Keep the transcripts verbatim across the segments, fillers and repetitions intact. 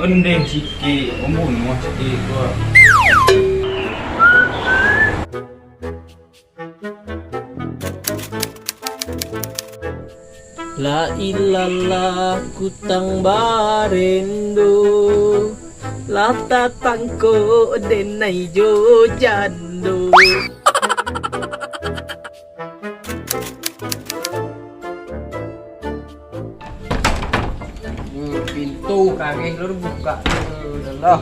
Ondeh sikik, mambunuah sikik ko. La ilallah, kutang barendo, lah tatangkok denai jo jando. Hmm, pintu kareh lur buka. Hmm, lelah.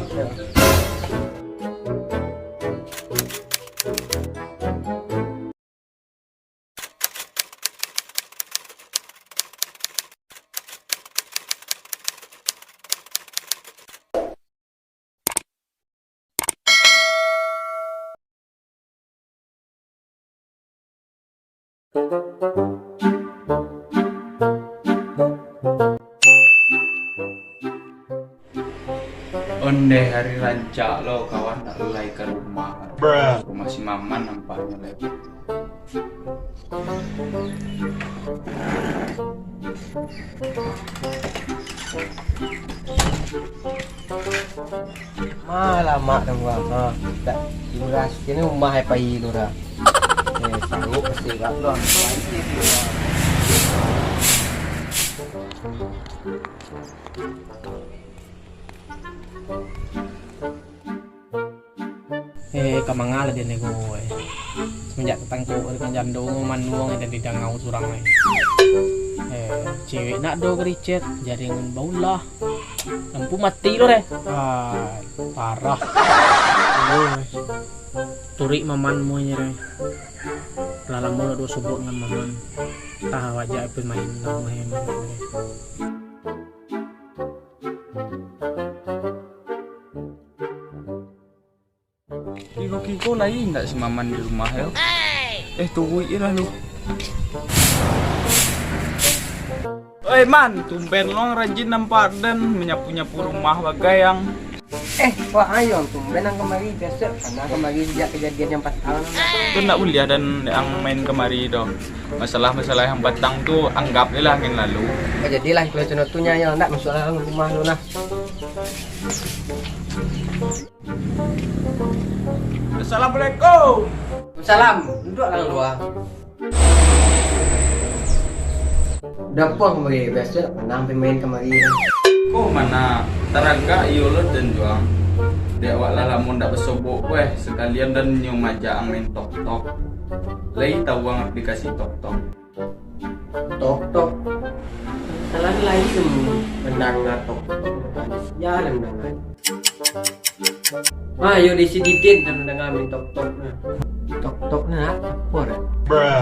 Ondeh, hari rancak lo kawan nak lai ka rumah. Rumah si Maman nampaknyo lai. Ma lamak tu, Bang. Ha, dak, imbas kini rumah ai pai tu dah. Eh, sanggup pasti gak doang. Eh, ka manga lah den nego, eh. Semenjak tatangkok dengan jando, manuang den di dangau surang, eh. Eh, cewek nak do kericet, jaringan baulah. Lampu mati lo deh. Ah, parah. Aduh, eh. Turik Maman muahnyo deh. Lah lamo dak do sobok dengan Maman. Tah awak jak pemain lah muahnyo deh. Kiko-kiko lai indak si Maman di rumah yo? Eh, turuik lah lu. Oi Man, tumben lo rajin nampak den manyapu-nyapu rumah bagai ang. Eh, wak ayo tumben ang kamari, biaso pernah kamari sajak kajadian nan patang. Tu ndak buliah den ang main kamari doh. Masalah-masalah nan patang tu anggap lah angin lalu. Jadilah kalau macam tu nyo, ndak masuak dalam rumah lu nah. Assalamualaikum. Salam. Duduaklah lua. Dapuang weh, biaso nak panang pemain kamari. Ko mana? Taragak iyo lo den juang. Dek awak lah lamo ndak basobok weh, sakalian den nyo majak ang main tok-tok. Lai tau ang aplikasi tok-tok? Tok-tok. Salah lain mandanga tok-tok. Ya, mandanga. Ma, yo di si Didin kan mandanga main tok-tok nah. Tok-tok nah, apo dah?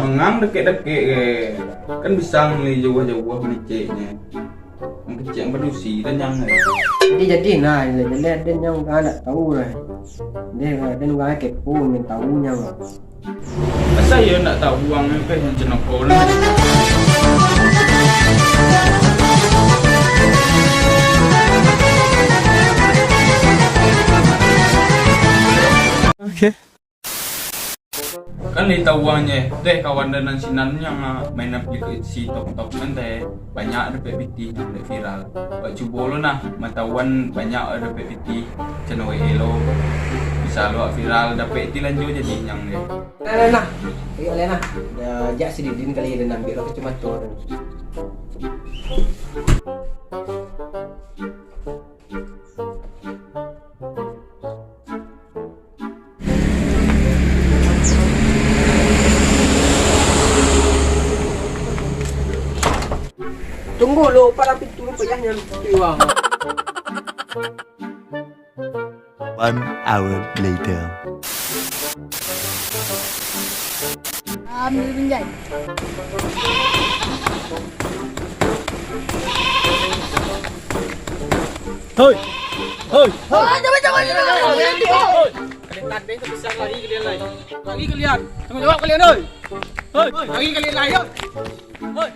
Mangang dakek-dakek ke? Kan bisa ang lai jauah-jauah mangeceknyo. Mangecek ang padusi, tanyang ke? Jadi, jadi nah, jadi den nyo ndak tau lah. Den, den urang kepo, main tau nyo. Asa iyo ndak tau ang, eh, nan cenako lah. Oke. Kan lai tau ang nyo, deh, kawan den nan sinan nyo, ah, main aplikasi tok-tok kan, deh. Banyak dapek pitih nyo dek viral. Wak cubo lo nah, matauan banyak dapek pitih, cano wae lo. Bisa lo wak viral, dapek pitih lanjo jadi nyang deh. Nah, nah, nah. Ayo, Lena. Dah, jak si Didin kali den ambiak lo kacamoto tu. Tunggu lo, palang pintu lo, payah nyo. One hour later. Ambil pinjai. Hoi. Hoi. Hoi. Ah, jangan, jangan, jangan, jangan, jangan. Hoi. Kalian tanding tu bisa lari kalian lai. Lari kalian. Tanggung jawab kalian, hoi. Hoi. Lari kalian lai, hoi. Hoi.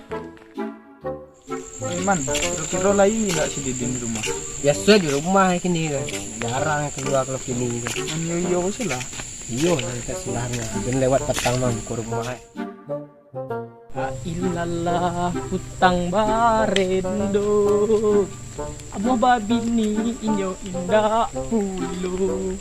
Eh, Man, kiro-kiro lai indak si Didin di rumah? Biaso di rumah kini kan. Jarang kalua kalau kini kan. Iyo, iyo, wes lah. Iyo, tak silahnya. Dan lewat patang mah ke rumah. Ilalah utang barendo, amuah babini inyo indak pulo.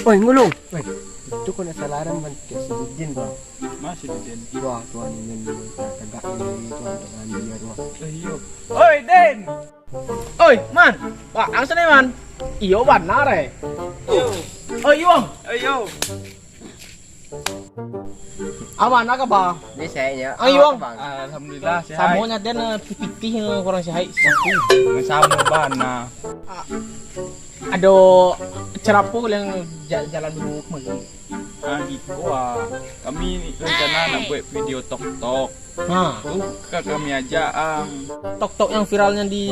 Oi, Ngulung. Oi, itu kau nak salah arahan, Bang. Kayak si Didin, Bang. Masih Didin. Wah, tuan ini, tuan tagak ini, tuan tak ngambil, tuan. Eh, iyo. Oi, Din! Oi, Man! Wah, angsa ni, Man. Iyo, bana, eh. Yo. Oi, Iwang. Ayo. Aman, apa kabar? Ni sehatnyo. Ah, Iwang. Bang. Alhamdulillah, sehat. Samo nyo den, eh, pitih-pitih, eh, kurang sehat. Sapu. Samo bana. Ah, ado acara apo yang ja-, jalan dulu kemari? Ah, gitu, ah. Kami rencana nak buat video tok-tok. Ha. Tu ka kami ajak, ang. Tok-tok yang viralnya di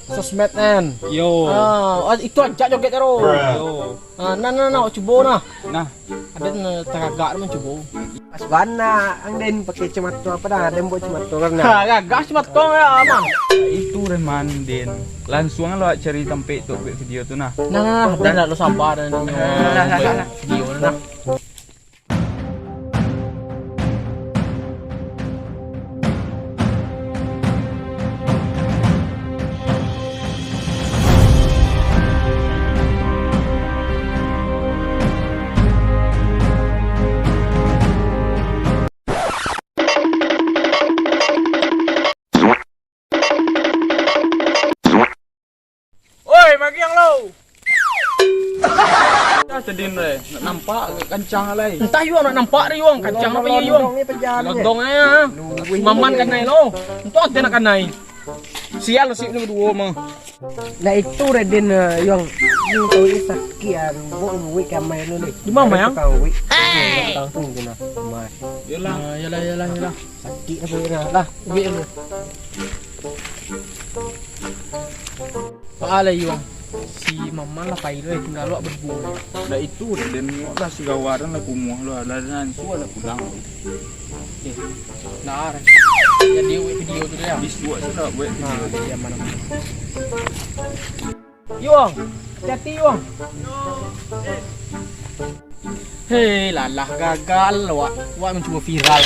sosmed, kan? Yo. Ah, itu ajak joget, Ro. Yo. Ah, nah, nah, nah, cubo, nah. Nah. Ado nan tagak mancubo. Pas bana, ang den pakai kacamato apa dah? Den buat kacamato kan, nah. Ha, gagah kacamato ya, Mang. Itu Reman, Den. Langsung lo cari tampek tu buat video tu, nah. Nah, nah, nah, den nak lo sabar dan video, nah. Oi, magiang lo. Dah tadin re, nak nampak agak kancang alai. Entah yuang nak nampak re yuang, kancang apa ye yuang. Londong ni pejalan je. Londong aja. Maman kanai lo. Entah ate nak kanai. Sial nasib ni berdua mah. Nah itu Raden, eh, yuang. Ini kau ini sakit ah. Buat buik kamai lu ni. Di mana, Yang? Tukang buik. Tukang tu kena. Mas. Yalah. Ah, yalah, yalah, yalah. Sakik lah buik dah. Lah, buik lu. Pak alai yuang. Si Maman lah pai lu, eh, tinggal lu berdua. Lah itu, den lah si gawaran lah kumuah lu, lah nan suah lah pulang. Oke. Nah, jadi buat video tu ya. Bisuak sudah buat video. Nah, jadi aman-aman. Yuang, hati-hati yuang. Hei, lalah gagal wak. Wak mencuba viral.